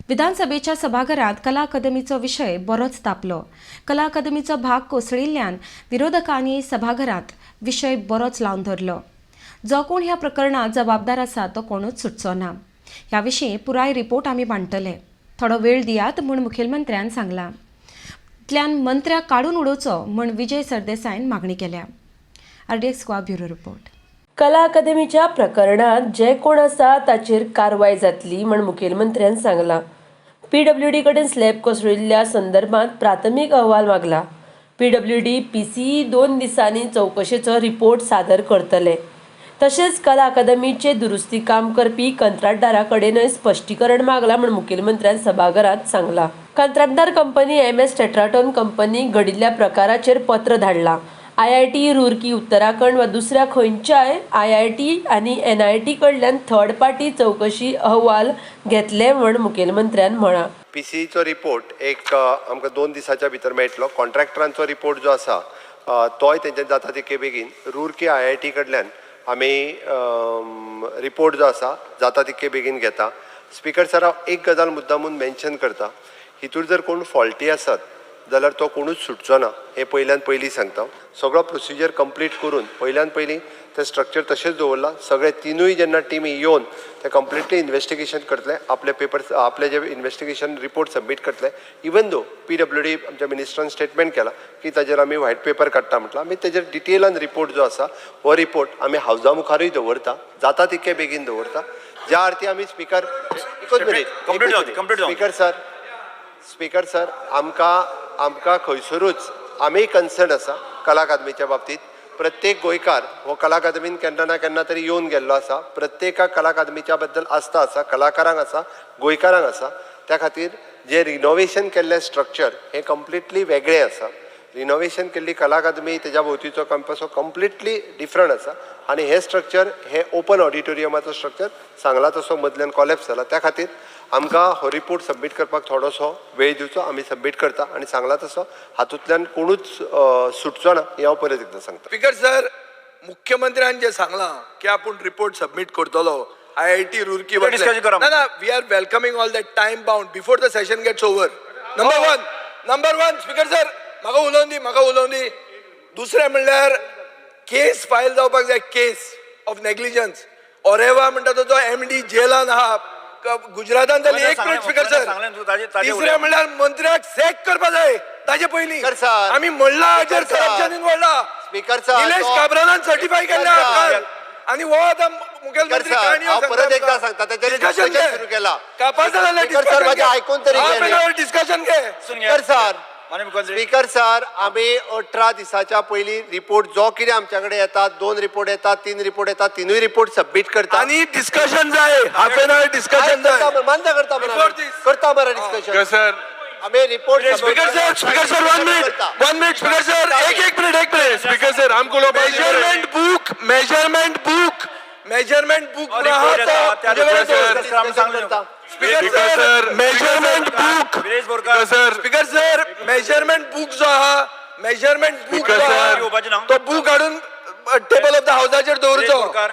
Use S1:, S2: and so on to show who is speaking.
S1: विधानसभेच्या सभाघरात कला अकादमीचो विशय बरोच तापलो. कला अकादमीचो भाग कोसळिल्ल्यान विरोधकांनी सभाघरात विशय बरोच लावन धरलो. जो कोण ह्या प्रकरणात जबाबदार आसा तो कोणूच सुटचो ना. ह्या विशीं पुराय रिपोर्ट आमी मांडटले, थोडो वेळ दियात म्हूण मुखेलमंत्र्यान सांगलां. इतल्यान मंत्र्याक काडून उडोवचो म्हूण विजय सरदेसायान मागणी केल्या. RDX Goa, bureau report.
S2: कला अकादमीच्या प्रकरणांत जे कोण आसा ताचेर कारवाय जातली म्हण मुखेलमंत्र्यान सांगलां. पीडब्ल्यूडी कडेन स्लॅब कोसळिल्ल्या संदर्भात प्राथमीक अहवाल मागला. पीडब्ल्यूडी, पीसीई 2 दिसांनी चवकशेचो रिपोर्ट सादर करतले. तशेंच कला अकादमीचे दुरुस्ती काम करपी कंत्राटदारा कडेनय स्पश्टीकरण मागला म्हूण मुखेलमंत्र्यान सभाघरांत सांगलां. कंत्राटदार कंपनी एमएस टेट्राटोन कंपनीक घडिल्ल्या प्रकाराचेर पत्र धाडलां. आयआयटी रुरकी, उत्तराखंड वा दुसऱ्या खंयच्याय आयआयटी आनी एनआयटी कडल्यान थर्ड पार्टी चवकशी अहवाल घेतले म्हूण मुखेलमंत्र्यान म्हळां.
S3: पीसीचो रिपोर्ट एक आमकां 2 दिसाच्या भितर मेळटलो. कॉन्ट्रॅक्टरांचो रिपोर्ट जो आसा तोय तेंच्यान जाता तितके बेगीन, रुरकी आयआयटी कडल्यान आमी रिपोर्ट जो आसा जाता तितके बेगीन घेता. स्पिकर सर, हांव एक गजाल मुद्दामून मेन्शन करता. हितूर जर कोण फॉल्टी आसत जाल्यार तो कोणूच सुटचो ना हें पयल्यान पयलीं सांगता. सगळो प्रोसिजर कंप्लीट करून पयल्यान पयलीं तें स्ट्रक्चर तशेंच दवरलां. सगळे तिनूय जेन्ना टिमी येवन ते कंप्लिटली इन्वेस्टिगेशन करतले, आपले पेपर्स, आपले जे इन्वेस्टिगेशन रिपोर्ट सबमीट करतले. इवन दो पीडब्ल्यूडी आमच्या मिनिस्टरान स्टेटमेंट केला की ताजेर आमी व्हायट पेपर काडटा म्हटलां, आमी तेजेर डिटेलान रिपोर्ट जो आसा हो रिपोर्ट आमी हावजा मुखारूय दवरता, जाता तितके बेगीन दवरता. ज्या अर्थी आमी, स्पिकर, एकूच मिनीट.
S4: Complete जावं दी, complete जावं दी.
S3: स्पिकर सर, स्पिकर सर, आमकां खंयसरूच आमी कन्सर्न आसा कला अकादमीच्या बाबतींत. प्रत्येक गोंयकार हो कला अकादमीन केन्ना ना केन्ना तरी येवन गेल्लो आसा. प्रत्येकाक कला अकादमीच्या बद्दल आस्था आसा, कलाकारांक आसा, गोंयकारांक आसा. त्या खातीर जे रिनोवेशन केल्लें स्ट्रक्चर हें कंप्लिटली वेगळें आसा. रिनोवेशन केल्ली कला अकादमी, तेज्या भोंवतीचो कॅम्पस हो कंप्लिटली डिफरंट आसा आनी हें स्ट्रक्चर हें ओपन ऑडिटोरियमाचो स्ट्रक्चर सांगला तसो मदल्यान कॉलेप्स जाला. त्या खातीर आमकां हो रिपोर्ट सबमीट करपाक थोडोसो वेळ दिवचो. आमी सबमीट करता आनी सांगला तसो हातूंतल्यान कोणूच सुटचो ना हें हांव परत एकदां सांगता.
S5: स्पीकर सर, मुख्यमंत्र्यान जे सांगलां की आपूण रिपोर्ट सबमीट करतलो, आयआयटी रुरकी.
S4: Discussion करा.
S5: ना ना, we are welcoming all that, time bound, before the session gets over. Number one, number one, speaker sir, म्हाका उलोवन दी, म्हाका उलोवन दी. दुसरें म्हणल्यार केस फायल जावपाक जाय, केस ऑफ नेग्लिजन्स. ओरेवा म्हणटा तो जो एमडी जेलान आहा गुजरातान जाली. एक मिनिट, स्पीकर सर.
S4: सांगलें तूं, ताजे
S5: तिसरें
S4: उलय.
S5: म्हणल्यार मंत्र्याक सॅक करपा जाय ताजे पयलीं.
S3: Speaker sir.
S5: आमी म्हणलां हाजेर
S3: स्पीकर सर.
S5: करप्शनीन व्हडला.
S3: स्पीकर सर,
S5: निलेश काब्रालान सर्टिफाय केल्लें
S3: स्पीकर सर.
S5: आमकां आनी हो आतां मुखेलमंत्री
S3: स्पीकर सर,
S5: काणयो
S3: हांव
S5: सांगता
S3: परत एकदां
S5: आमकां.
S3: सांगता, ताचेर
S5: Discussion
S3: discussion
S5: घे.
S3: सुरू केला.
S5: कापास जाल्यार
S3: स्पीकर सर, म्हाजें आयकून तरी घे न्ही.
S5: डिस्कशन घे.
S3: स्पीकर सर,
S4: माननीय मुख्यमंत्री.
S3: स्पीकर सर, आमी 18 दिसाच्या पयलीं रिपोर्ट जो कितें आमच्या कडेन येता, दोन रिपोर्ट येता, तीन रिपोर्ट येता, तिनूय रिपोर्ट सबमीट करता.
S5: आनी डिस्कशन जाय, हाफ एन our discussion जाय.
S3: मान्य करता मरे
S5: Before
S3: आमी.
S5: this.
S3: करता मरे डिस्कशन.
S6: सर.
S3: आमी report.
S5: Speaker sir, speaker sir, one minute, one minute, speaker sir, एक एक मिनिट, एक मिनिट.
S6: स्पीकर सर, आमकां उलोवपाक.
S5: Measurement book, measurement book, measurement book.
S4: Report येता, त्या report आमी सांगलें.
S5: Speaker
S6: Speaker
S5: sir,
S6: sir.
S5: Measurement book.
S4: Viresh Borkar.
S6: Sir.
S5: Speaker sir, measurement book जो आहा, मेजरमेंट बूक
S6: स्पीकर
S5: जो
S6: सर.
S5: आहा, तो बूक हाडून टेबल ऑफ the हाऊसाचेर
S4: विरेश
S5: दवरचो.
S4: बोरकार.